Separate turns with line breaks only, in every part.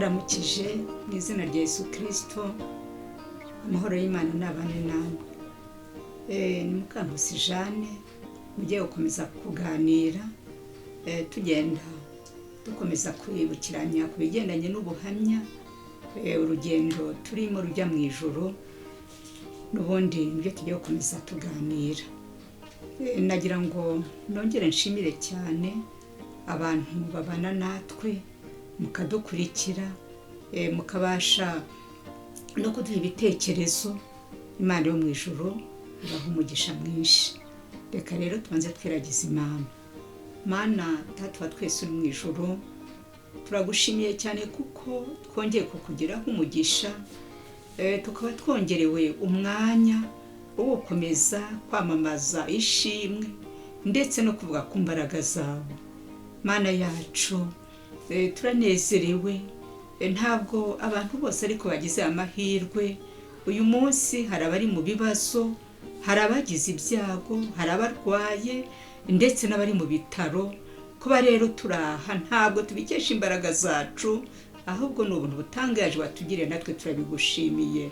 Ndabaramukije mu izina rya Yesu Kirisito, amahoro y'Imana n'abane namwe. Ni Mukankusi Jeanne, mugiye gukomeza kuganira, tugenda dukomeza kwibukiranya ku bigendanye n'ubuhamya, urugendo turimo rujya mu ijuru, n'ubundi nibyo tugiye gukomeza tuganira. Nagira ngo nongere nshimire cyane abantu babana natwe, mukadukurikira, mukabasha no kuduha ibitekerezo. Imana yo mu ijuru ibaha umugisha mwinshi. Reka rero tubanze twiragize Imana. Mana Data wa twese uri mu ijuru, turagushimiye cyane kuko twongeye kukugiraho umugisha, tukaba twongerewe umwanya wo gukomeza kwamamaza ishimwe ndetse no kuvuga ku mbaraga zawe. Mana yacu, turanezerewe. Ntabwo abantu bose ariko bagize amahirwe. Uyu munsi hari abari mu bibazo, hari abagize ibyago, hari abarwaye ndetse n'abari mu bitaro. Kuba rero turaha ntabwo tubikesha imbaraga zacu, ahubwo ni ubuntu butangaje watugiriye, natwe turabigushimiye.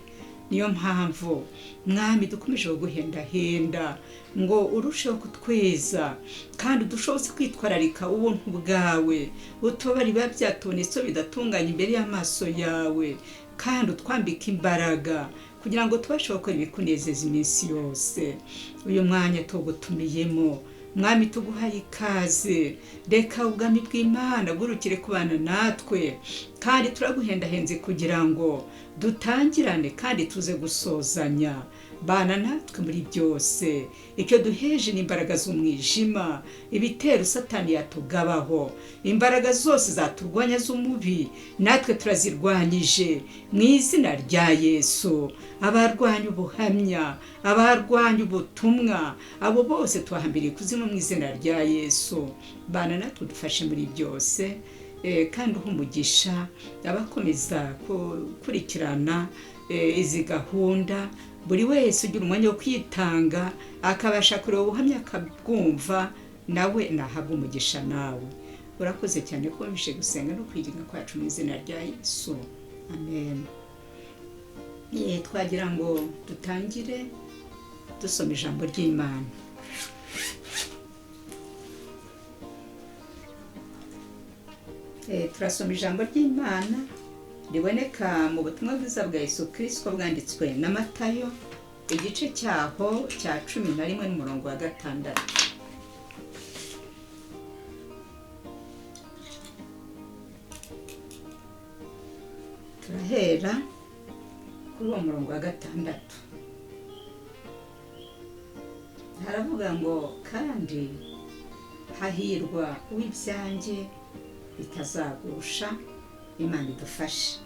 Niyo mpamvu Mwami dukomeje kuguhendahenda ngo urusheho kutweza kandi udushobose kwitwararika ubuntu bwawe, utubabare ibiba byatubonetse bidatunganye imbere y'amaso yawe, kandi utwambike imbaraga kugira ngo tubashe gukora ibikunezeza iminsi yose. Uyu mwanya tugutumiyemo Mwami, tuguhaye ikaze. Reka ubwami bw'Imana bwurukire kubana natwe, kandi turaguhendahenze kugira ngo dutangirane kandi tuze gusozanya. Bana natwe muri byose. Icyo duheje ni imbaraga z'umwijima, ibitero Satani yatugabaho, imbaraga zose zaturwanya z'umubi natwe turazirwanyije mu izina rya Yesu. Abarwanya ubuhamya, abarwanya ubutumwa, abo bose tubahambiriye ikuzimu mu izina rya Yesu. Bana natwe dufashe muri byose, kandi uha umugisha abakomeza gukurikirana izi gahunda. Buri wese ugira umwanya wo kwitanga akabasha kureba ubuhamya akabwumva, nawe nahabwa umugisha. Nawe urakoze cyane ko wumvise gusenga no kwirinda kwacu mu izina rya Yesu, amen. Twagira ngo dutangire dusoma ijambo ry'Imana. Turasoma ijambo ry'Imana riboneka mu butumwa bwiza bwa Yesu Kristo bwanditswe na Matayo, igice cyaho cya 11 n'umurongo wa 6. Turahera kuri uwo murongo wa 6. Haravuga ngo: kandi hahirwa uw'ibyanjye bitazagusha. Imana idufashe.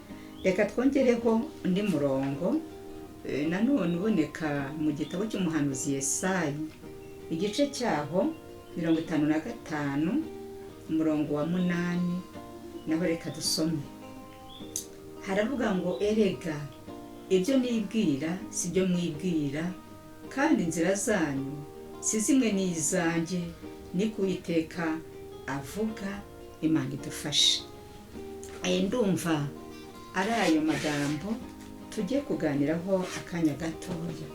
Reka twongereho undi murongo nanone uboneka mu gitabo cy'umuhanuzi Yesayi, igice cyaho 55 umurongo wa 8, naho reka dusome. Haravuga ngo: erega ibyo nibwira si byo mwibwira, kandi inzira zanyu si zimwe n'izanjye, ni ko Uwiteka avuga. Imana idufashe. Ndumva ari ayo magambo tujye kuganiraho akanya gatoya.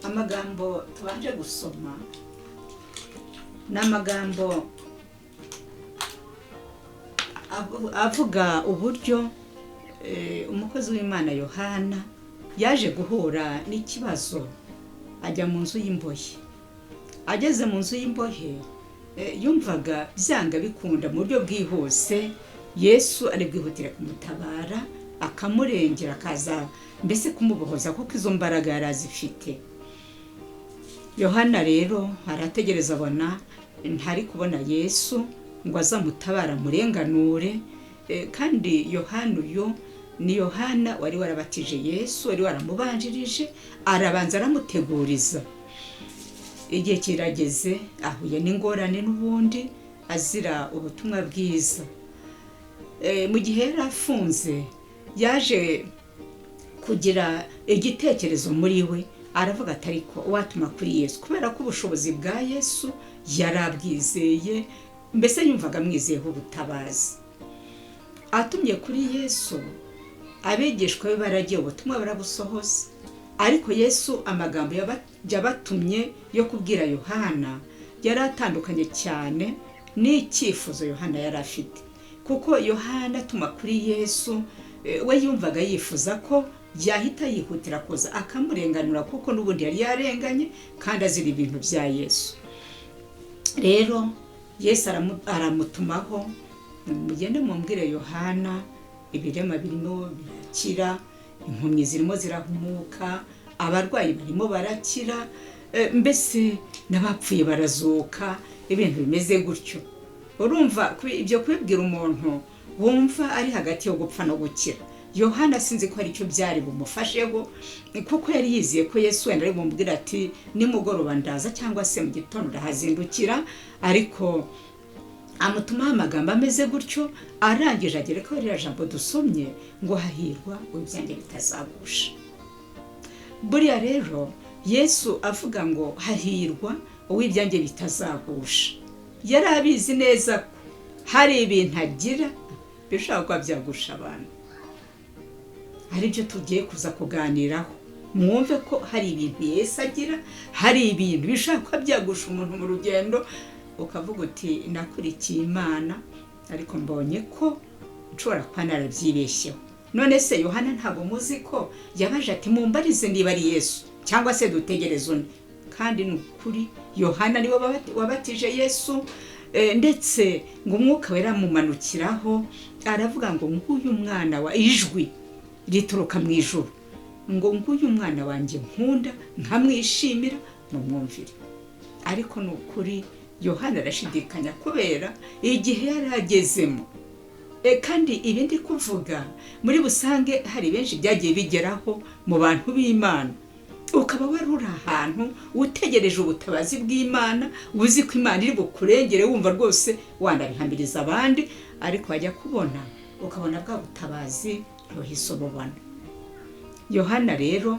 Amagambo tubanje gusoma ni amagambo avuga uburyo umukozi w'Imana Yohana yaje guhura n'ikibazo, ajya mu nzu y'imbohe. Ageze mu nzu y'imbohe, yumvaga byanga bikunda mu buryo bwihuse Yesu ari bwihutire kumutabara, akamurengera, akaza mbese kumubohoza, kuko izo mbaraga yari azifite. Yohana rero arategereza, abona ntari kubona Yesu ngo azamutabara amurenganure. Kandi Yohana uyu ni Yohana wari warabatije Yesu, wari waramubanjirije, arabanza aramuteguriza. Igihe kirageze ahuye n'ingorane n'ubundi azira ubutumwa bwiza. Mu gihe yari afunze yaje kugira igitekerezo muri we, aravuga ati: ariko uwatuma kuri Yesu, kubera ko ubushobozi bwa Yesu yarabwizeye, mbese yumvaga amwizeyeho ubutabazi. Atumye kuri Yesu, abigishwa be baragiye, ubutumwa barabusohoza, ariko Yesu amagambo yabatumye yo kubwira Yohana yari atandukanye cyane n'icyifuzo Yohana yari afite, kuko Yohana atuma kuri Yesu, we yumvaga yifuza ko yahita yihutira kuza akamurenganura, kuko n'ubundi yari yarenganye kandi azira ibintu bya Yesu. Rero Yesu aramutumaho, mugende mumbwire Yohana, ibirema birimo birakira, impumyi zirimo zirahumuka, abarwayi barimo barakira, mbese n'abapfuye barazuka, ibintu bimeze gutyo. Urumva ibyo kubibwira umuntu wumva ari hagati yo gupfa no gukira. Yohana sinzi ko aricyo byari bumufasheho, kuko yari yizeye ko Yesu wenda ari bumubwira ati nimugoroba ndaza cyangwa se mu gitondo ndahazindukira, ariko amutumaho amagambo ameze gutyo. Arangije agerekaho ririya jambo dusomye ngo hahirwa uw'ibyanjye bitazagusha. Buriya rero Yesu avuga ngo hahirwa uw'ibyanjye bitazagusha, yari abizi neza ko hari ibintu agira bishobora kuba byagusha abantu, aribyo tugiye kuza kuganiraho. Mwumve ko hari ibintu Yesu agira, hari ibintu bishobora kuba byagusha umuntu mu rugendo, ukavuga uti nakurikiye Imana ariko mbonye ko nshobora kuba narabyibeshyeho. None se Yohana ntabwo muzi ko yabaje ati mumbarize niba ari Yesu cyangwa se dutegereze undi? Kandi ni ukuri Yohana niwe wabatije Yesu, ndetse ngo umwuka wera amumanukiraho, aravuga ngo nguyu mwana wa, ijwi rituruka mu ijuru ngo nguyu mwana wanjye nkunda nkamwishimira, mumwumvire. Ariko ni ukuri Yohana arashidikanya kubera igihe yari agezemo. Kandi ibi ndi kuvuga muri busange hari benshi byagiye bigeraho mu bantu b'Imana, ukaba wari uri ahantu utegereje ubutabazi bw'Imana, uzi ko Imana iri bukurengere, wumva rwose wanabihamiriza abandi, ariko wajya kubona ukabona bwa butabazi ntuhise ububona. Yohana rero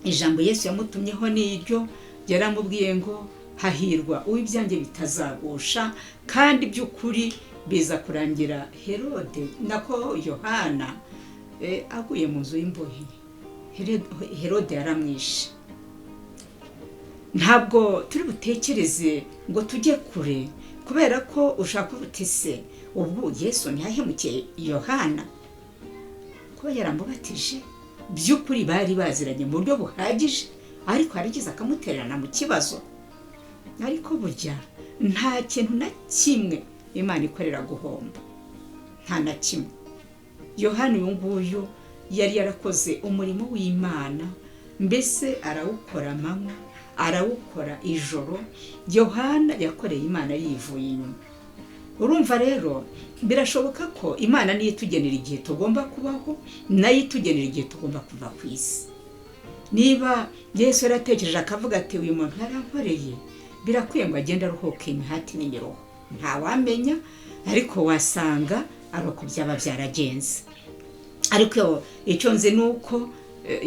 ijambo Yesu yamutumyeho n'iryo, yaramubwiye ngo hahirwa uw'ibyanjye bitazagusha, kandi by'ukuri biza kurangira Herode nako Yohana aguye mu nzu y'imbohe. Herode yaramwishe. Ntabwo turi butekereze ngo tujye kure, kubera ko ushaka uti se ubu Yesu ntiyahemukiye Yohana kuba yaramubatije? By'ukuri bari baziranye mu buryo buhagije, ariko yarigeze akamutererana mu kibazo. Ariko burya nta kintu na kimwe Imana ikorera guhomba, nta na kimwe. Yohana uyu nguyu yari yarakoze umurimo w'Imana, mbese arawukora amanywa, arawukora ijoro. Yohana yakoreye Imana yivuye inyuma. Urumva rero birashoboka ko Imana niyo itugenera igihe tugomba kubaho, nayo itugenera igihe tugomba kuva ku isi. Niba Yesu yaratekereje akavuga ati uyu muntu yarankoreye, birakwiye ngo agende aruhuke imihati n'imiruho, ntawamenya, ariko wasanga ari uko byaba byaragenze. Ariko icyo nzi ni uko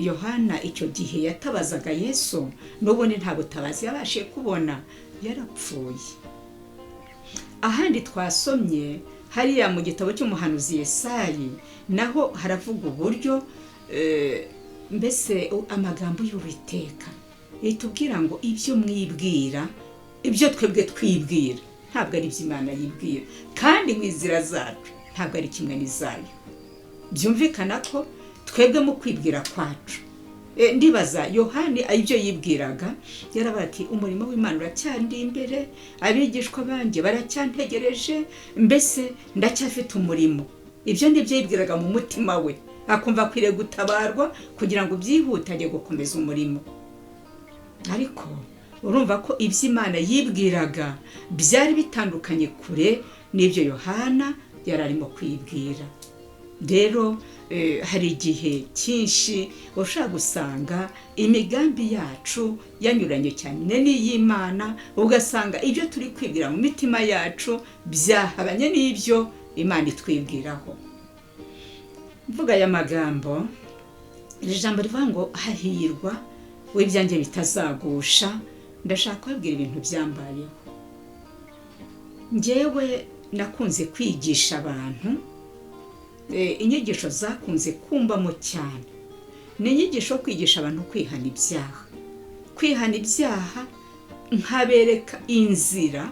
Yohana icyo gihe yatabazaga Yesu, n'ubundi nta butabazi yabashije kubona, yarapfuye. Ahandi twasomye hariya mu gitabo cy'umuhanuzi Yesayi, naho haravuga uburyo mbese amagambo y'Uwiteka itubwira ngo ibyo mwibwira, ibyo twebwe twibwira ntabwo ari iby'Imana yibwira, kandi mu inzira zacu ntabwo ari kimwe n'izayo. Byumvikana ko twebwe mu kwibwira kwacu, ndibaza Yohani ibyo yibwiraga, yarabaye ati umurimo w'Imana uracyandi imbere, abigishwa banjye baracyantegereje, mbese ndacyafite umurimo. Ibyo nibyo yibwiraga mu mutima we, akumva akwiriye gutabarwa kugira ngo byihute ajye gukomeza umurimo. Ariko urumva ko iby'Imana yibwiraga byari bitandukanye kure n'ibyo Yohana yari arimo kwibwira. Rero hari igihe cyinshi ushobora gusanga imigambi yacu yanyuranye cyane n'iy'Imana, ugasanga ibyo turi kwibwira mu mitima yacu byahabanye n'ibyo Imana itwibwiraho. Mvuga aya magambo, iri jambo rivuga ngo hahirwa w'ibyanjye bitazagusha, ndashaka kubabwira ibintu byambayeho. Njyewe nakunze kwigisha abantu Inyigisho zakunze kumbamo cyane ni inyigisho yo kwigisha abantu kwihana ibyaha, kwihana ibyaha nkabereka inzira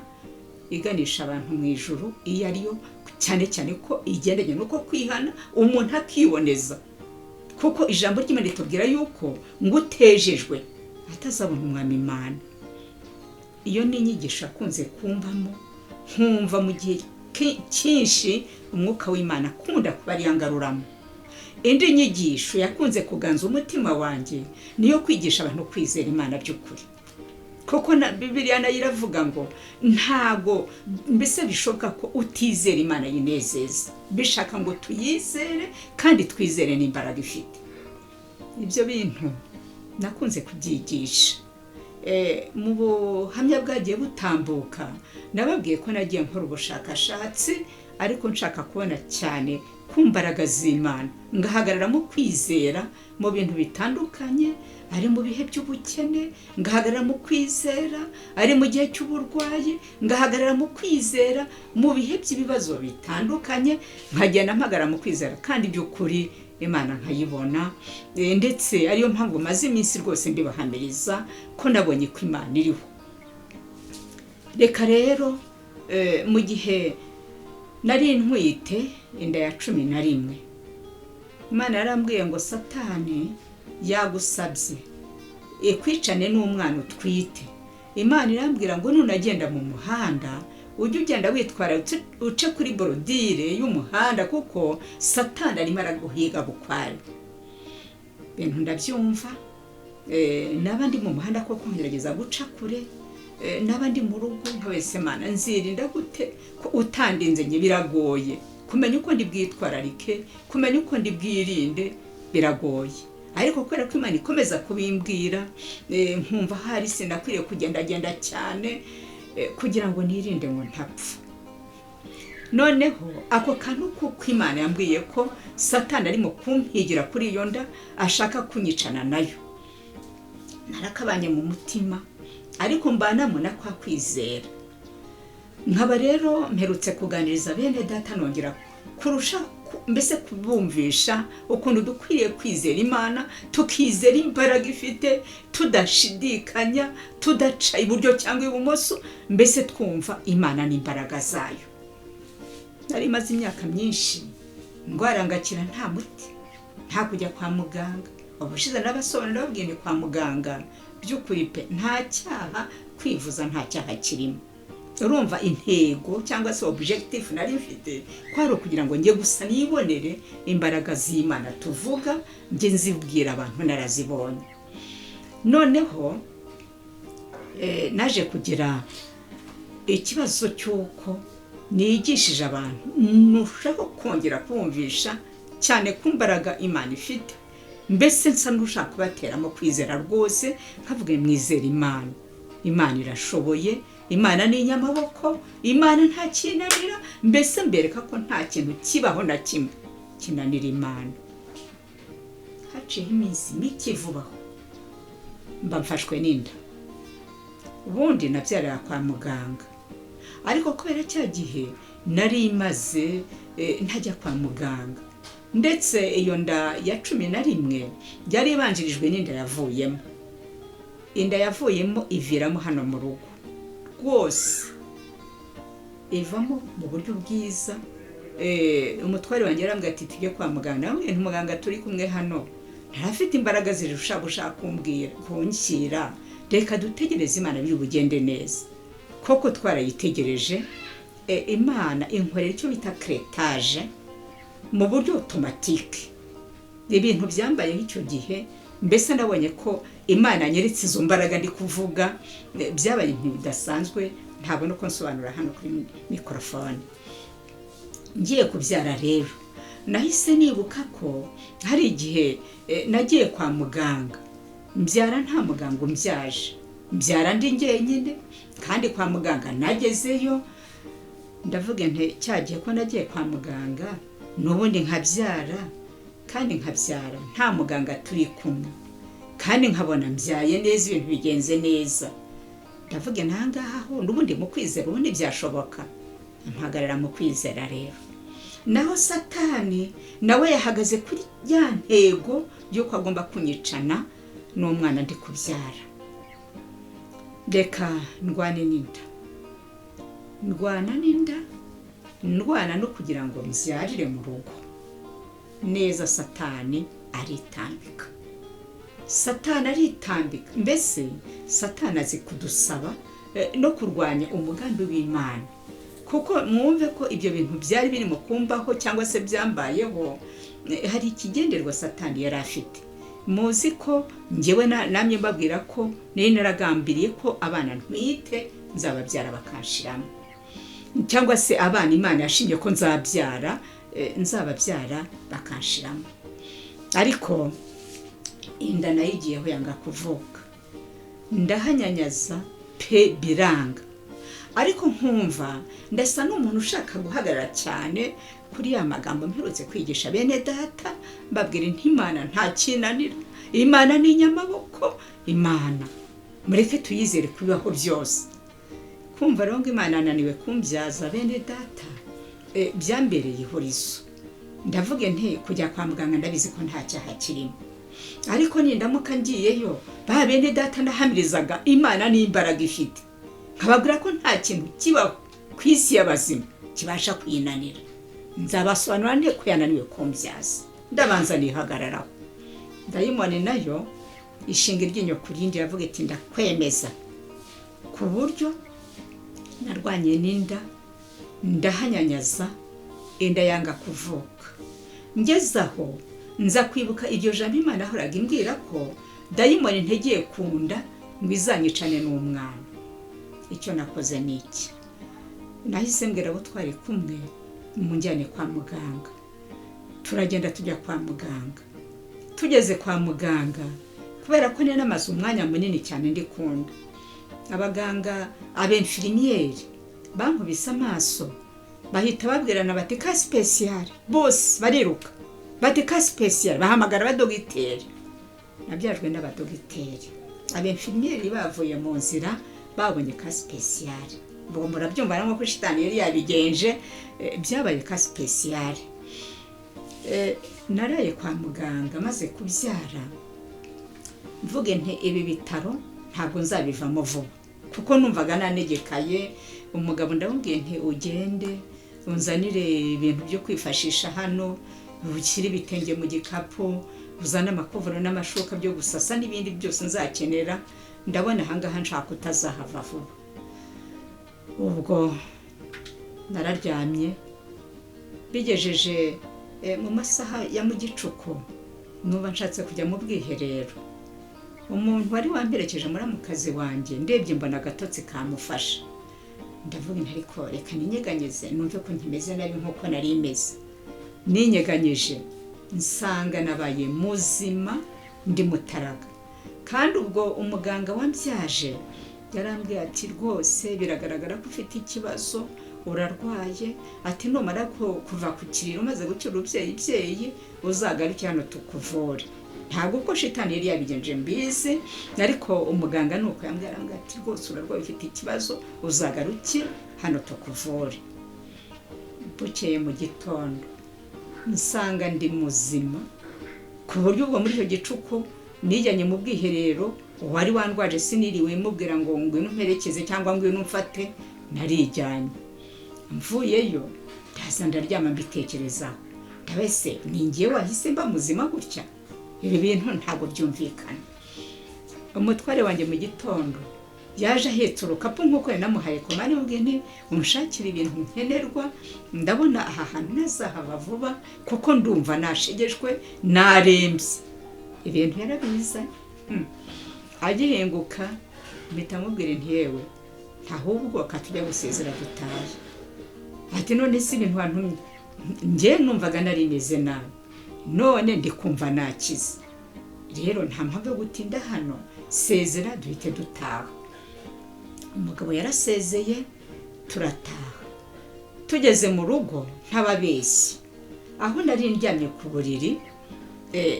iganisha abantu mu ijuru iyo ariyo, cyane cyane ko igendanye n'uko kwihana umuntu akiboneza, kuko ijambo ry'Imana ritubwira yuko ngo utejejwe atazabona umwami Imana. Iyo ni inyigisho akunze kumbamo, nkumva mu gihe cyinshi umwuka w'Imana akunda kuba ariyangaruramo. Indi nyigisho yakunze kuganza umutima wanjye niyo kwigisha abantu kwizera Imana by'ukuri, kuko na Bibiliya nayo iravuga ngo ntago mbese bishoboka ko utizera Imana yinezeza, bishaka ngo tuyizere kandi twizere n'imbaraga ifite. Ibyo bintu nakunze kubyigisha. Mu buhamya bwagiye butambuka nababwiye ko nagiye nkora ubushakashatsi, ariko nshaka kubona cyane ku mbaraga z'Imana, ngahagarara mu kwizera mu bintu bitandukanye, ari mu bihe by'ubukene ngahagarara mu kwizera, ari mu gihe cy'uburwayi ngahagarara mu kwizera, mu bihe by'ibibazo bitandukanye nkagenda mpagarara mu kwizera, kandi by'ukuri Imana nkayibona. Ndetse ariyo mpamvu maze iminsi rwose mbibahamiriza ko nabonye ko Imana iriho. Reka rero mu gihe nari ntwite inda ya 11, Imana yarambwiye ngo Satani yagusabye ikwicane n'umwana utwite. Imana irambwira ngo nunagenda mu muhanda ujye ugenda witwara uce kuri borodire y'umuhanda, kuko Satani arimo araguhiga bukware. Ibintu ndabyumva, naba ndi mu muhanda koko ngerageza guca kure, naba ndi mu rugo nkabese Mana nzirinda gute ko utandinze nye biragoye kumenya uko ndi bwitwararike, kumenya uko ndi bwirinde biragoye. Ariko kubera ko Imana ikomeza kubimbwira, nkumva hari sinakwiriye kugendagenda cyane kugira ngo nirinde ngo ntapfa. Noneho ako kantu kuko Imana yambwiye ko Satani arimo kumpigira kuri iyo nda ashaka kunyicana nayo, narakabanye mu mutima, ariko mbanamo na kwa kwizera. Nkaba rero mperutse kuganiriza bene data nongera kurusha mbese kubumvisha ukuntu dukwiriye kwizera Imana, tukizera imbaraga ifite, tudashidikanya, tudaca iburyo cyangwa ibumoso, mbese twumva Imana n'imbaraga zayo. Nari maze imyaka myinshi ndwara ngakira nta muti, nta kujya kwa muganga. Ubushize n'abasobanurira babwiye ni kwa muganga by'ukuri pe nta cyaha, kwivuza nta cyaha kirimo. Urumva intego cyangwa se objective nari mfite kwari ukugira ngo njye gusa nibonere imbaraga z'Imana tuvuga, njye nzibwira abantu narazibonye. Noneho naje kugira ikibazo cy'uko nigishije abantu nushaho kongera kumvisha cyane ku mbaraga Imana ifite, mbese nsa n'ushaka kubateramo kwizera rwose, nkavuga mwizera Imana, Imana irashoboye, Imana ni inyamaboko, Imana nta kinanira, mbese mbereka ko nta kintu kibaho na kimwe kinanira Imana. Haciyeho iminsi mike vubaho mba mfashwe n'inda. Ubundi nabyarira kwa muganga, ariko kubera cya gihe nari maze ntajya kwa muganga, ndetse iyo nda ya 11 yari ibanjirijwe n'inda yavuyemo. Inda yavuyemo iviramo hano mu rugo rwose, ivamo mu buryo bwiza. Umutware wanjye yarambwiye ati tujye kwa muganga, namwe muganga turi kumwe hano ntarafite imbaraga zirusha gushaka kumbwira kunshyira, reka dutegereze Imana biri bugende neza. Koko twarayitegereje, Imana inkorera icyo bita cretage mu buryo automatique. Ibintu byambayeho icyo gihe, mbese nabonye ko Imana nyeretse izo mbaraga ndi kuvuga, byabaye ibintu bidasanzwe ntabona uko nsobanura hano kuri microphone. Ngiye kubyara rero nahise nibuka ko hari igihe nagiye kwa muganga mbyara nta muganga umbyaje, mbyara ndi njyenyine, kandi kwa muganga nagezeyo ndavuga nti cyagiye ko nagiye kwa muganga n'ubundi nkabyara, kandi nkabyara nta muganga turi kumwe, kandi nkabona mbyaye neza ibintu bigenze neza. Ndavuga ntangaha ho n'ubundi mu kwizera ubundi byashoboka, mpagarara mu kwizera rero. Naho Satani nawe yahagaze kuri ya ntego y'uko agomba kunyicana n'umwana ndi kubyara. Reka ndwane n'inda, ndwana n'inda, ndwana no kugira ngo mbyarire mu rugo neza. Satani aritambika, Satani aritambika. Mbese Satani azi kudusaba no kurwanya umugambi w'Imana, kuko mwumve ko ibyo bintu byari birimo kumbaho cyangwa se byambayeho, hari ikigenderwa Satani yari afite. Muzi ko ngewe namye mbabwira ko nari naragambiriye ko abana ntwite nzababyara bakanshiramo, cyangwa se abana Imana yashimye ko nzabyara, nzababyara bakanshiramo. Ariko inda nayo igiyeho yanga kuvuka, ndahanyanyaza pe, biranga. Ariko nkumva ndasa n'umuntu ushaka guhagarara cyane kuri ya magambo mperutse kwigisha bene data, mbabwira nti Imana nta kinanira, Imana ni inyamaboko, Imana mureke tuyizere kubibaho byose. Kumva rero ngo Imana ananiwe kumbyaza bene data, byambereye ihurizo. Ndavuga nti kujya kwa muganga ndabizi ko nta cyaha kirimo, ariko nindamuka ngiyeyo ba bene data ndahamirizaga Imana n'imbaraga ifite, nkababwira ko nta kintu kibaho ku isi y'abazima kibasha kuyinanira. Nzabasobanura nte ko yananiwe kumbyaza? Ndabanza nihagararaho. Dayimoni nayo ishinga iryinyo ku rindi, iravuga iti ndakwemeza. Ku buryo narwanye n'inda, ndahanyanyaza, inda yanga kuvuka. Ngeze aho nza kwibuka iryo jambo Imana yahoraga imbwira ko dayimoni ntegeye ku nda ngo izanyicane n'umwana. Icyo nakoze ni iki? Nahise mbwira abo twari kumwe munjyane kwa muganga. Turagenda tujya kwa muganga. Tugeze kwa muganga, kubera ko nari namaze umwanya munini cyane ndi kunda, abaganga abemfirimiyeri bankubise amaso bahita babwirana bati cas spécial, bose bariruka bati cas spécial, bahamagara abadogiteri. Nabyajwe n'abadogiteri, abemfirimiyeri bavuye mu nzira babonye cas spécial. Ubwo murabyumva nk'uko shitani yari yabigenje, byabaye cas spécial. Naraye kwa muganga maze kubyara, mvuge nti ibi bitaro ntabwo nzabivamo vuba, kuko numvaga nanegekaye. Umugabo ndamubwiye nti ugende unzanire ibintu byo kwifashisha hano, ushyire ibitenge mu gikapu, uzane amakuvuro n'amashuka byo gusasa n'ibindi byose nzakenera, ndabona ahangaha nshaka utazahava vuba. Ubwo nararyamye, bigejeje mu masaha ya mu gicuku numva nshatse kujya mu bwiherero. Umuntu wari wamperekeje muramukazi wanjye, ndebye mbona agatotsi kamufasha. Ndavuga nti ariko reka ninyeganyeze numve ko nkimeze nabi nk'uko nari meze. Ninyeganyije nsanga nabaye muzima, ndi mutaraga. Kandi ubwo umuganga wambyaje yarambwiye ati rwose biragaragara ko ufite ikibazo, urarwaye, ati numara kuva ku kiriro umaze gukira urubyeyi uzagaruke hano tukuvure. Ntabwo uko shitani yari yabigenje mbizi, ariko umuganga nuko yambwiye, arambwira ati rwose urarwaye ufite ikibazo, uzagaruke hano tukuvure. Bukeye mu gitondo nsanga ndi muzima, ku buryo ubwo muri icyo gicuku nijyanye mu bwiherero, uwari wandwaje siniriwe mubwira ngo ngwino umperekeze cyangwa ngwino umfate, narijyanye. Mvuyeyo ndaza ndaryama mbitekerezaho, ndabese ni ngewe wahise mba muzima gutya? Ibi bintu ntabwo byumvikana. Umutware wanjye mu gitondo yaje ahetse urukapu nk'uko yari namuhaye komande, mubwiye nti unshakire ibintu nkenerwa, ndabona aha hantu ntazahava vuba kuko ndumva nashegeshwe narembye. Ibintu yarabizanye. Agihinguka mpita mubwira nti yewe ahubwo katujya gusezera dutahe. Ati none si ibintu wantumye? Njye numvaga nari meze nabi, none ndi kumva nakize, rero nta mpamvu yo gutinda hano, sezera duhite dutaha. Umugabo yarasezeye turataha. Tugeze mu rugo ntababeshyi, aho nari ndyamye ku buriri,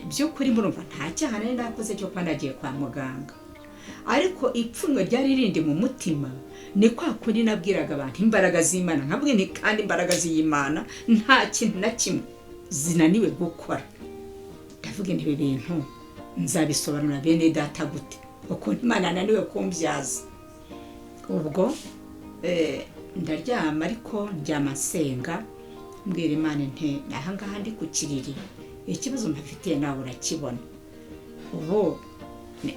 by'ukuri murumva nta cyaha nari nakoze cyo kuba nagiye kwa muganga, ariko ipfunwe ryari rindi mu mutima Ni kwa kundi nabwiraga abantu imbaraga z'Imana, nkabwe ni kandi imbaraga z'Imana nta kintu na kimwe zinaniwe gukora. Ndavuga nti ibi bintu nzabisobanura bene data gute, ukuntu Imana yananiwe kumbyaza? Ubwo ndaryama, ariko ndyama nsenga, mbwira Imana nti aha ngaha ndi ku kiriri, ikibazo mpafitiye nawe urakibona. Ubu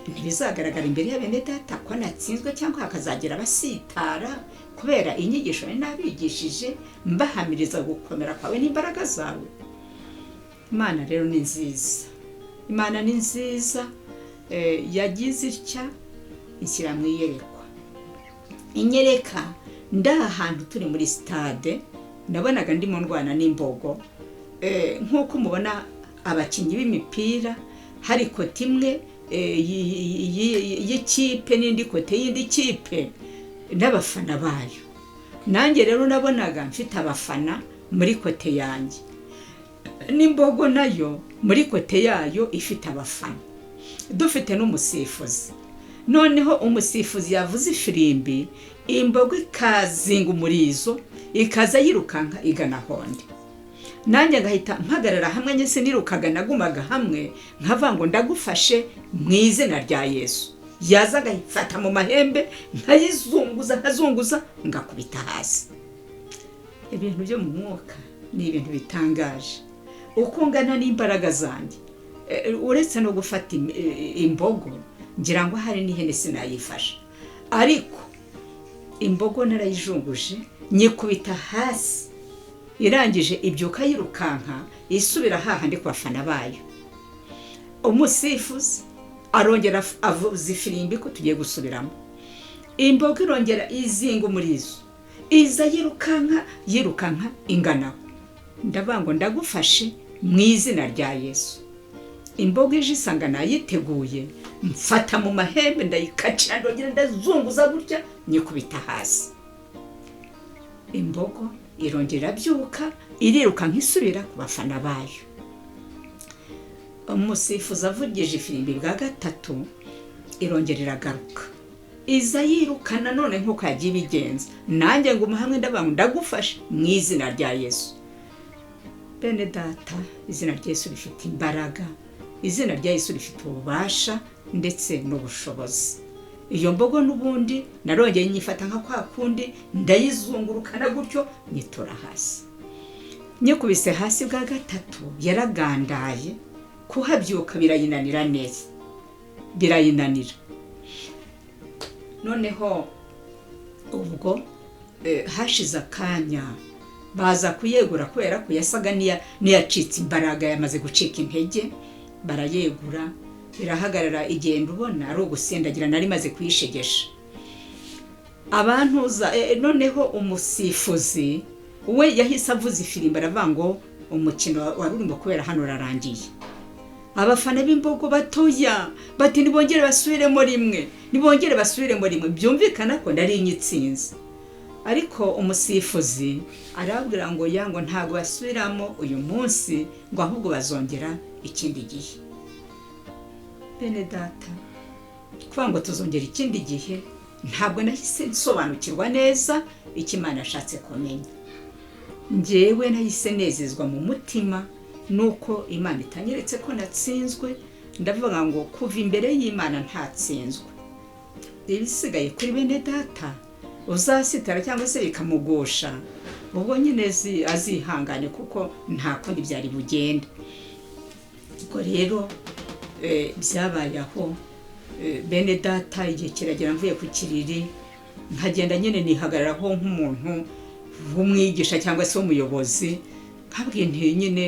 ntibizagaragara imbere ya bene data ko natsinzwe, cyangwa hakazagira abasitara kubera inyigisho nari nabigishije mbahamiriza gukomera kwawe n'imbaraga zawe. Imana rero ni nziza, Imana ni nziza. Yagize itya inshyira mu iyerekwa, inyereka ndi ahantu turi muri sitade, nabonaga ndimo ndwana n'imbogo. Nk'uko mubona abakinnyi b'imipira, hari côté imwe y'ikipe n'indi côté y'indi kipe n'abafana bayo. Nanjye rero nabonaga mfite abafana muri côté yanjye, n'imbogo nayo muri côté yayo ifite abafana, dufite n'umusifuzi. Noneho umusifuzi yavuze ifirimbi, imbogo ikazinga umurizo, ikaza yirukanka igana honde, nanjye ngahita mpagarara hamwe. Nyese nirukaga, nagumaga hamwe, nkavuga ngo ndagufashe mu izina rya Yesu. Yaza agayifata mu mahembe, nkayizunguza, nkazunguza, ngakubita hasi. Ibintu byo mu mwuka ni ibintu bitangaje. Uko ngana n'imbaraga zanjye, uretse no gufata imbogo, ngira ngo hari n'ihene sinayifasha, ariko imbogo narayijunguje nyikubita hasi. Irangije ibyuka yirukanka isubira hahandi ku bafana bayo. Umusifuzi arongera avuza ifirimbi ko tugiye gusubiramo. Imbogo irongera izinga umurizo, iza yirukanka, yirukanka inganaho. Ndavuga ngo ndagufashe mu izina rya Yesu. Imbogo ije isanga nayiteguye, mfata mu mahembe, ndayikacira, ndongera ndazunguza gutya, nyikubita hasi. Imbogo irongera irabyuka, irirukanka isubira ku bafana bayo. Umusifuzi avugije ifirimbi bwa gatatu, irongera iragaruka, iza yirukana none nk'uko yagiye ibigenza. Nanjye nguma hamwe, ndavuga ngo ndagufashe mu izina rya Yesu. Bene data, izina rya Yesu rifite imbaraga, izina rya Yesu rifite ububasha ndetse n'ubushobozi. Iyo mbogo n'ubundi narongeye nyifata nka kwa kundi, ndayizungurukana gutyo, nyitura hasi. Nyikubise hasi bwa gatatu, yaragandaye, kuhabyuka birayinanira neza, birayinanira. Noneho ubwo hashize akanya baza kuyegura, kubera ko yasaga n'iyacitse imbaraga, yamaze gucika intege. Barayegura, irahagarara, igenda ubona ari ugusindagira, nari maze kuyishegesha abantuza. Noneho umusifuzi we yahise avuza ifirimbi, aravuga ngo umukino wari urimo kubera hano urarangiye. Abafana b'imbogo batoya bati nibongere basubiremo rimwe, nibongere basubiremo rimwe. Byumvikana ko nari nyitsinze, ariko umusifuzi arababwira ngo ya ngo ntabwo basubiramo uyu munsi, ngo ahubwo bazongera ikindi gihe. Bene data, kuvuga ngo tuzongera ikindi gihe, ntabwo nahise nsobanukirwa neza icyo Imana yashatse kumenya. Njyewe nahise nezezwa mu mutima nuko Imana itanyeretse ko natsinzwe. Ndavuga ngo kuva imbere y'Imana ntatsinzwe, ibisigaye kuri bene data uzasitara cyangwa se bikamugusha, ubwo nyine azihangane, kuko nta kundi byari bugende. Ubwo rero byabaye aho. Bene data, igihe kiragera mvuye ku kiriri, nkagenda nyine nihagararaho nk'umuntu w'umwigisha cyangwa se w'umuyobozi, nkabwiye nti nyine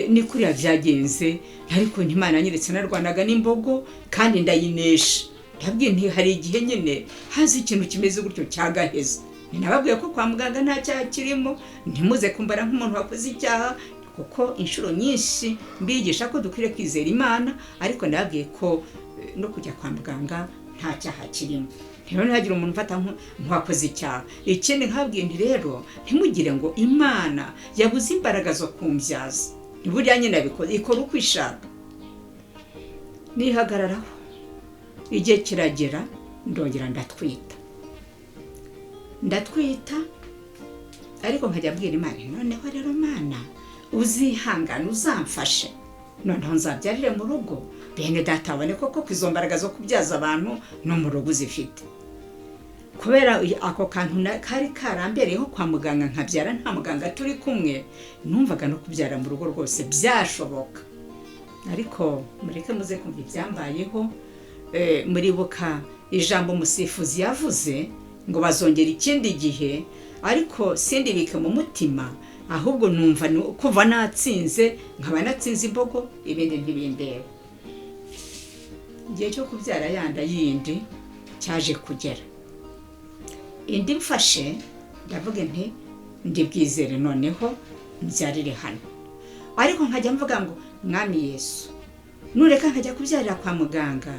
ni kuriya byagenze, ariko Imana nyeretse narwanaga n'imbogo kandi ndayinesha. Ndabwiye nti hari igihe nyine haza ikintu kimeze gutyo cyagaheza. Nababwiye ko kwa muganga nta cyaha kirimo, ntimuze kumbara nk'umuntu wakoze icyaha, kuko inshuro nyinshi mbigisha ko dukwiriye kwizera Imana, ariko ndababwiye ko no kujya kwa muganga nta cyaha kirimo. Rero ntihagire umuntu ufata nk'uwakoze icyaha. Ikindi nkababwiye nti rero ntimugire ngo Imana yabuze imbaraga zo kumbyaza, buriya nyine abikora, ikora uko ishaka. Nihagararaho, igihe kiragera ndongera ndatwita. Ndatwita, ariko nkajya abwira Imana, noneho rero Mana uzihangana uzamfashe, noneho nzabyarire mu rugo, bene data babone koko izo mbaraga zo kubyaza abantu no mu rugo uzifite. Kubera ako kantu kari karambereyeho kwa muganga nkabyara nta muganga turi kumwe, numvaga no kubyara mu rugo rwose byashoboka. Ariko mureke muze kumva ibyambayeho. Muribuka ijambo umusifuzi yavuze ngo bazongera ikindi gihe, ariko sindibike mu mutima, ahubwo numva kuva natsinze nkaba natsinze imbogo, ibindi ntibindeba. Igihe cyo kubyara yanda yindi cyaje kugera, indi mfashe ndavuga nti ndibwizere noneho mbyarire hano. Ariko nkajya mvuga ngo Mwami Yesu, nureka nkajya kubyarira kwa muganga,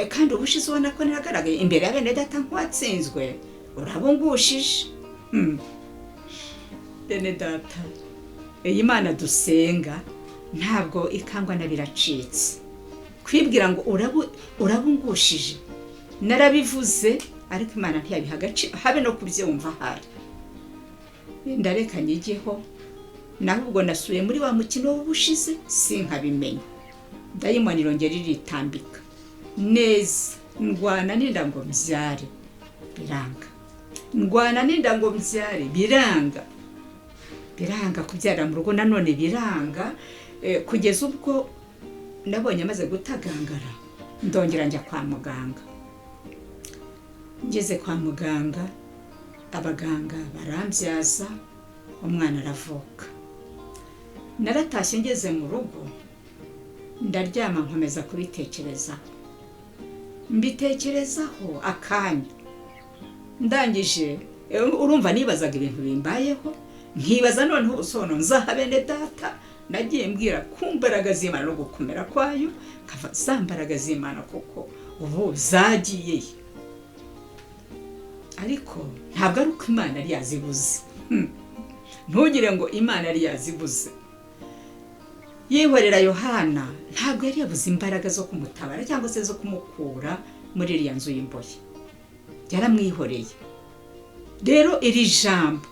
kandi ubushize ubona ko naragaragaye imbere ya bene data nk'uwatsinzwe, urabungushije. Bene data, iyi Mana dusenga ntabwo ikangwa na biracitse. Kwibwira ngo urabungushije, narabivuze ariko Imana ntiyabiha agaciro habe no kubyumva ahari. Ndareka nyigeho, naho ubwo nasuye muri wa mukino w'ubushize sinkabimenya. Dayimoni irongera iritambika neza, ndwana n'inda ngo mbyare biranga, ndwana n'inda ngo mbyare biranga, biranga kubyara mu rugo nanone biranga, kugeza ubwo nabonye amaze gutagangara ndongera njya kwa muganga. Ngeze kwa muganga abaganga barambyaza, umwana aravuka. Naratashye ngeze mu rugo ndaryama nkomeza kubitekerezaho, mbitekerezaho akanya. Ndangije urumva nibazaga ibintu bimbayeho, nkibaza noneho ubusobanuro nzaha bene data. Nagiye mbwira ku mbaraga z'Imana no gukomera kwayo, nkava za mbaraga z'Imana kuko ubu zagiye. Ariko ntabwo ari uko Imana yari yazibuze, ntugire ngo Imana yari yazibuze. Yihorera Yohana ntabwo yari yabuze imbaraga zo kumutabara cyangwa se zo kumukura muri iriya nzu y'imbohe, yaramwihoreye. Rero iri jambo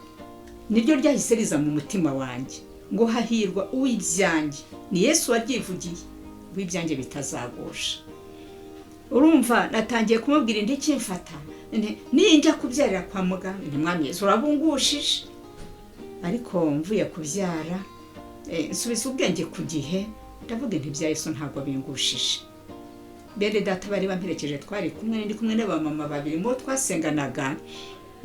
niryo ryahise riza mu mutima wanjye ngo hahirwa uw'ibyanjye, ni Yesu waryivugiye, uw'ibyanjye bitazagusha. Urumva natangiye kumubwira indi kimfata, ninjya kubyarira kwa muganga ni Mwami Yesu urabungushije. Ariko mvuye kubyara nsubiza ubwenge ku gihe, ndavuga nti ibya Yesu ntabwo bingushije. Bene data bari bamperekeje twari kumwe, ndi kumwe n'abamama babiri mu twasenganaga,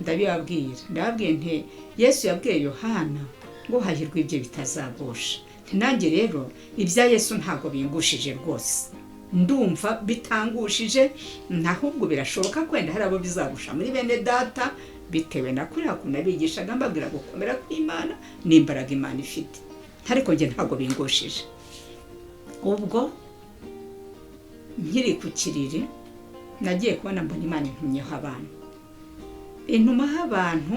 ndabibabwira, ndababwiye nti Yesu yabwiye Yohana ngo hahirwa ibyo bitazagusha. Nti nanjye rero ibya Yesu ntabwo bingushije rwose, ndumva bitangushije, ahubwo birashoboka kwenda hari abo bizagusha muri bene data, bitewe na kuriya kuntu abigishaga mbabwira gukomera kw'Imana n'imbaraga Imana ifite, ariko njye ntabwo bingushije. Ubwo nkiri ku kiriri nagiye kubona mbona Imana intumyeho abantu, intumaho abantu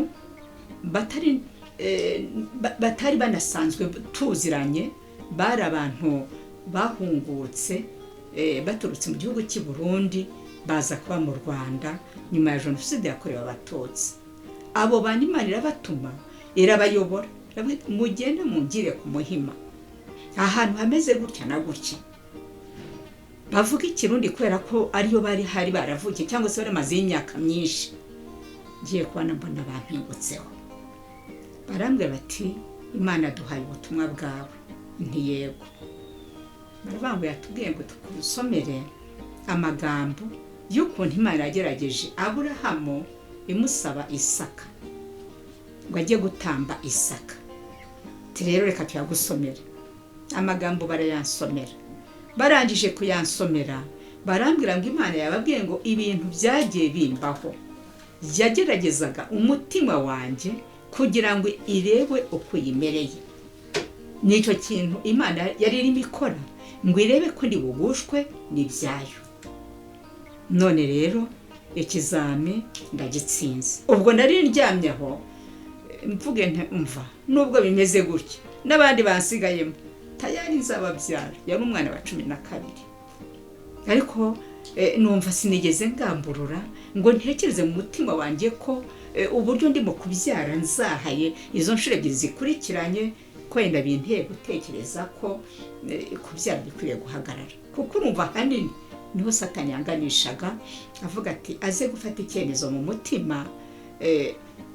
batari banasanzwe tuziranye, bari abantu bahungutse baturutse mu gihugu cy'i Burundi baza kuba mu Rwanda nyuma ya Jenoside yakorewe Abatutsi. Abo bantu Imana irabatuma, irabayobora, mugende mungire ku Muhima ahantu hameze gutya na gutya. Bavuga Ikirundi kubera ko ariyo bari hari baravukiye cyangwa se baramaze imyaka myinshi. Ngiye kubona mbona bampingutseho, barambwira bati Imana duhaye ubutumwa bwawe. Nti yego. Baravuga ngo yatubwiye ngo tukusomere amagambo y'ukuntu Imana yagerageje Aburahamu imusaba Isaka ngo ajye gutamba Isaka. Ati rero reka tuyagusomere. Amagambo barayansomera, barangije kuyansomera barambwira ngo Imana yababwiye ngo ibintu byagiye bimbaho, yageragezaga umutima wanjye kugira ngo irebe uko yimereye. Nicyo kintu Imana yari irimo ikora ngo irebe ko ndibugushwe n'ibyayo. None rero ikizami ndagitsinze. Ubwo nari ndyamye aho mvuge nti umva nubwo bimeze gutya n'abandi bansigayemo tayari nzababyara. Yari umwana wa 12, ariko Numva sinigeze ngamburura ngo ntekereze mu mutima wanjye ko uburyo ndimo kubyara nzahaye izo nshuro ebyiri zikurikiranye, ko wenda binteye gutekereza ko kubyara bikwiriye guhagarara. Kuko urumva ahanini niho Satani yanganishaga, avuga ati aze gufata icyemezo mu mutima,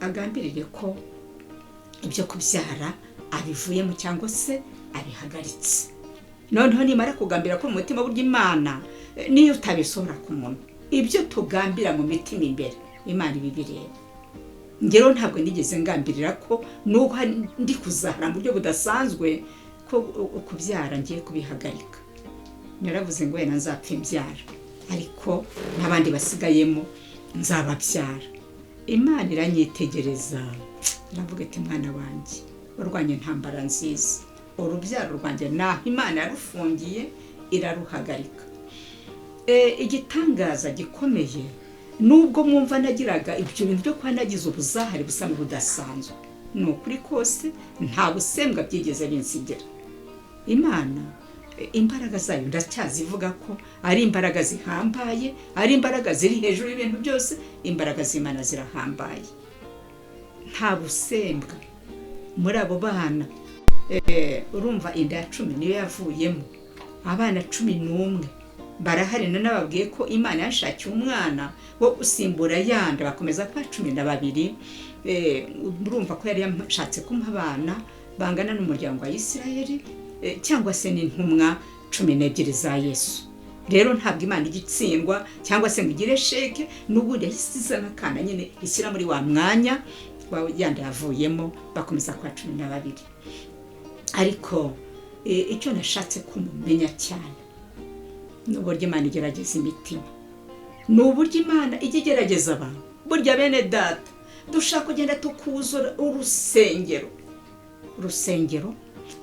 agambirire ko ibyo kubyara abivuyemo cyangwa se abihagaritse. Noneho nimara kugambira ko mu mutima, burya Imana niyo utabisohora ku muntu, ibyo tugambira mu mitima imbere Imana ibibireba. Ngero ntabwo nigeze ngambirira ko nubwo ndi kuzahara mu buryo budasanzwe ko kubyara ngiye kubihagarika. Naravuze ngo wenda nzapfa imbyara, ariko n'abandi basigayemo nzababyara. Imana iranyitegereza iravuga iti mwana wanjye urwanya intambara nziza, urubyaro rwanjye naho Imana yarufungiye iraruhagarika. Igitangaza gikomeye, nubwo mwumva nagiraga ibyo bintu byo kuba nagize ubuzahare busa n'ubudasanzwe, ni ukuri kose nta busembwa byigeze binsigira. Imana imbaraga zayo ndacyazivuga ko ari imbaraga zihambaye, ari imbaraga ziri hejuru y'ibintu byose. Imbaraga z'Imana zirahambaye, nta busembwa muri abo bana. Urumva inda ya 10 niyo yavuyemo abana 11 barahari. Nababwiye ko Imana yashakiye umwana wo gusimbura yanda, bakomeza kuba 12. Urumva ko yari yashatse kumpa abana bangana n'umuryango wa Isirayeli, cyangwa se n'intumwa 12 za Yesu. Rero ntabwo Imana igitsindwa cyangwa se ngo igire sheke, n'ubundi yahise izana akana nyine ishyira muri wa mwanya wa yanda yavuyemo, bakomeza kuba 12. Ariko icyo nashatse kumumenya cyane ni uburyo Imana igerageza imitima, ni uburyo Imana ijya igerageza abantu. Burya bene data dushaka kugenda tukuzura urusengero, urusengero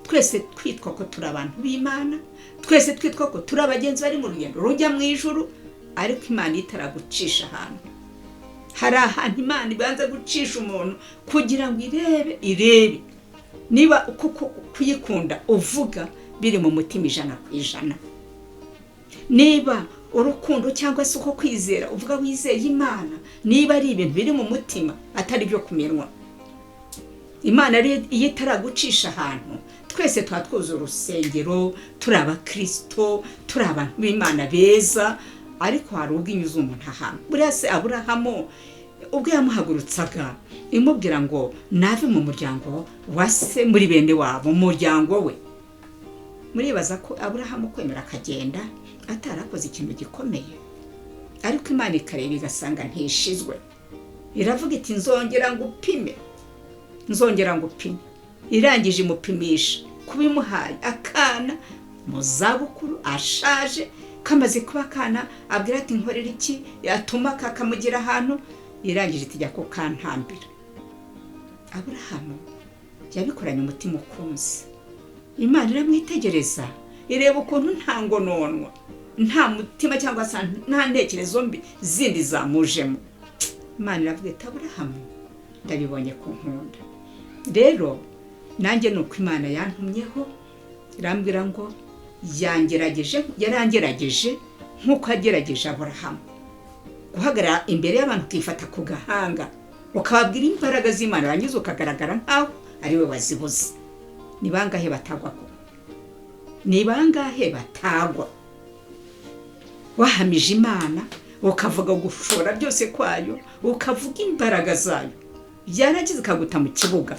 twese twitwa ko turi abantu b'Imana, twese twitwa ko turi abagenzi bari mu rugendo rujya mu ijuru, ariko Imana itaragucisha ahantu. Hari ahantu Imana ibanza gucisha umuntu kugira ngo irebe niba kuko kuyikunda uvuga biri mu mutima 100%, niba urukundo cyangwa se uko kwizera uvuga wizeye Imana, niba ari ibintu biri mu mutima atari byo kuminwa. Imana iyo itaragucisha ahantu, twese tuba twuzuye urusengero, turi abakristo, turi abantu b'Imana beza, ariko hari ubwo inyuze umuntu ahantu. Buriya se Aburahamu ubwo yamuhagurutsaga imubwira ngo nave mu muryango wa se muri bene wabo, mu muryango we, muribaza ko Aburahamu kwemera akagenda atarakoze ikintu gikomeye? Ariko Imana ikareba igasanga ntishizwe, iravuga iti nzongera ngupime, nzongera ngupime. Irangije imupimisha kuba imuhaye akana mu zabukuru ashaje, kamaze kuba akana, abwira ati nkorera iki yatuma kakamugira ahantu. Irangije iti jya kukantambira. Aburahamu yabikoranye umutima ukunze, Imana iramwitegereza ireba ukuntu nta ngononwa, nta mutima cyangwa se nta ntekerezo mbi zindi zamujemo. Imana iravuga iti Aburahamu ndabibonye ku nkunda. Rero nanjye nuko Imana yantumyeho irambwira ngo yangerageje, yarangerageje nk'uko yagerageje Aburahamu. Guhagarara imbere y'abantu ukifata ku gahanga ukababwira imbaraga z'Imana, warangiza ukagaragara nkaho ari we wazibuze. Ni bangahe batagwa ko? Ni bangahe batagwa? Wahamije Imana ukavuga gushora byose kwayo, ukavuga imbaraga zayo, byaragize ikaguta mu kibuga,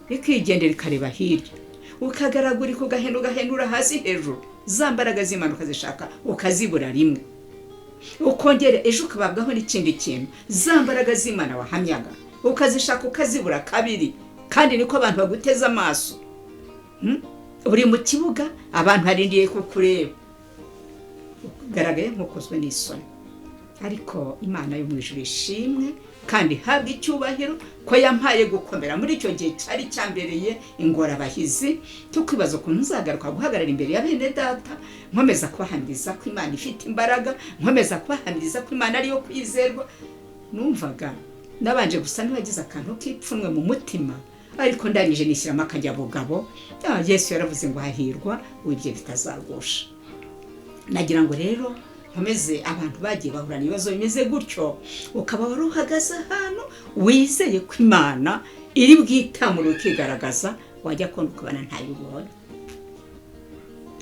ikigendera ikareba hirya, ukagaragurika ugahenda ugahendura hasi hejuru, za mbaraga z'Imana ukazishaka ukazibura rimwe, ukongera ejo ukababwaho n'ikindi kintu, za mbaraga z'Imana wahamyaga ukazishaka ukazibura kabiri. Kandi niko abantu baguteza amaso. Uri mu kibuga abantu harindiye kukureba, ugaragaye nk'ukozwe n'isoni. Ariko Imana yo mu ijuru ishimwe kandi habwa icyubahiro ko yampaye gukomera muri icyo gihe cyari cyambereye ingorabahizi, cyo kwibaza ukuntu nzagaruka guhagarara imbere ya bene data, nkomeza kubahamiriza ko Imana ifite imbaraga, nkomeza kubahamiriza ko Imana ariyo kwizerwa. Numvaga nabanje gusa n'uwagize akantu k'ipfunwe mu mutima, ariko ndangije nishyiramo akajyabugabo. Yesu yaravuze ngo hahirwa uwibye bitazagusha. Nagira ngo rero Nkomeze abantu bagiye bahura n'ibibazo bimeze gutyo, ukaba wari uhagaze ahantu wizeye ko Imana iri bwitamure ukigaragaza, wajya kubona ukabona ntayo ubonye.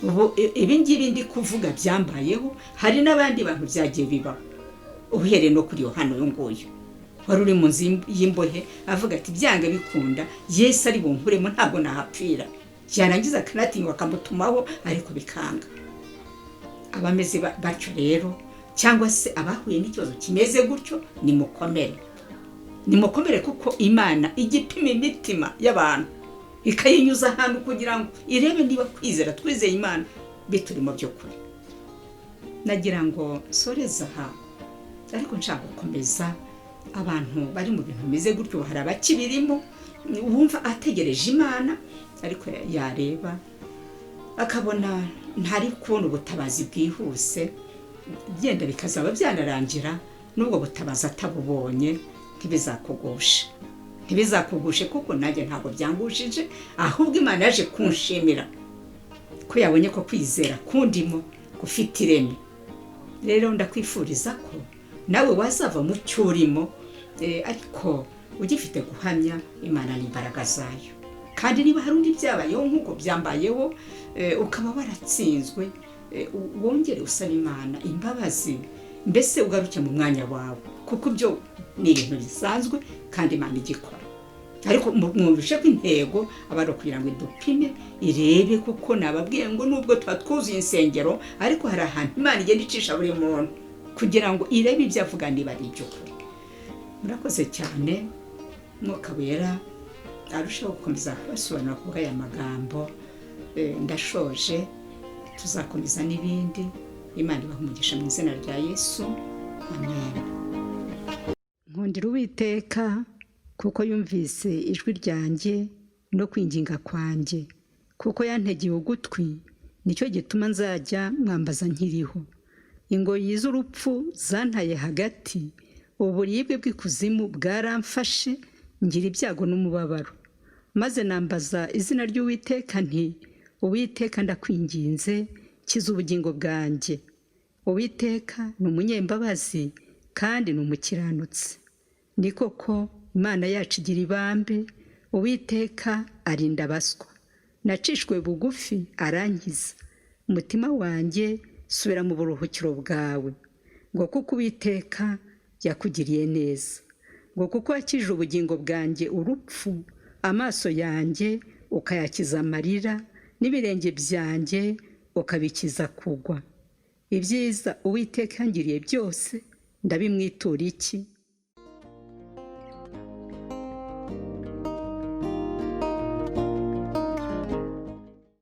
Ubu ibi ngibi ndi kuvuga byambayeho, hari n'abandi bantu byagiye bibaho, uhereye no kuri Yohana uyu nguyu wari uri mu nzu y'imbohe, avuga ati: "Byanga bikunda Yesu ari bunkuremo, ntabwo nahapfira." Yarangiza akanatinywa akamutumaho, ariko bikanga. Abameze batyo rero, cyangwa se abahuye n'ikibazo kimeze gutyo, nimukomere, nimukomere, kuko Imana ijya ipima imitima y'abantu, ikayinyuza ahantu kugira ngo irebe niba kwizera twizeye Imana biturimo by'ukuri. Nagira ngo nsoreze aha, ariko nshaka gukomeza abantu bari mu bintu bimeze gutyo. Hari abakibirimo, wumva ategereje Imana, ariko yareba akabona ntari kubona ubutabazi bwihuse, byenda bikazaba byanarangira n'ubwo butabazi atabubonye. Ntibizakugushe, ntibizakugushe, kuko nanjye ntabwo byangushije, ahubwo Imana yaje kunshimira ko yabonye ko kwizera kundimo gufite ireme. Rero ndakwifuriza ko nawe wazava mu cyo urimo, ariko ugifite guhamya Imana n'imbaraga zayo. Kandi niba hari undi byabayeho nk'uko byambayeho, ukaba waratsinzwe, wongere usaba Imana imbabazi, mbese ugaruke mu mwanya wawe, kuko ibyo ni ibintu bisanzwe kandi Imana igikora. Ariko mwumvishe ko intego aba ari ukugira ngo idupime, irebe, kuko nababwiye ngo nubwo tuba twuzuye insengero, ariko hari ahantu Imana igenda icisha buri muntu kugira ngo irebe ibyo avuga niba ari iby'ukuri. Murakoze cyane. Mwuka Wera arushaho gukomeza kubasobanura ku bw'aya magambo. Ndashoje, tuzakomeza n'ibindi. Imana ibaha umugisha mu izina rya Yesu, amen. Nkundira Uwiteka kuko yumvise ijwi ryanjye no kwinginga kwanjye, kuko yantegeye ugutwi, nicyo gituma nzajya mwambaza nkiriho. Ingoyi z'urupfu zantaye hagati, uburibwe bw'ikuzimu bwaramfashe, ngira ibyago n'umubabaro. Maze nambaza izina ry'Uwiteka nti: "Uwiteka, ndakwinginze, kiza ubugingo bwanjye." Uwiteka ni umunyembabazi kandi ni umukiranutsi, ni koko Imana yacu igira ibambe. Uwiteka arinda abaswa. Nacishwe bugufi arankiza. Umutima wanjye, subira mu buruhukiro bwawe, ngo kuko Uwiteka yakugiriye neza, ngo kuko wakijije ubugingo bwanjye urupfu, amaso yanjye ukayakiza amarira, n'ibirenge byanjye ukabikiza kugwa. Ibyiza Uwiteka yangiriye byose ndabimwitura iki?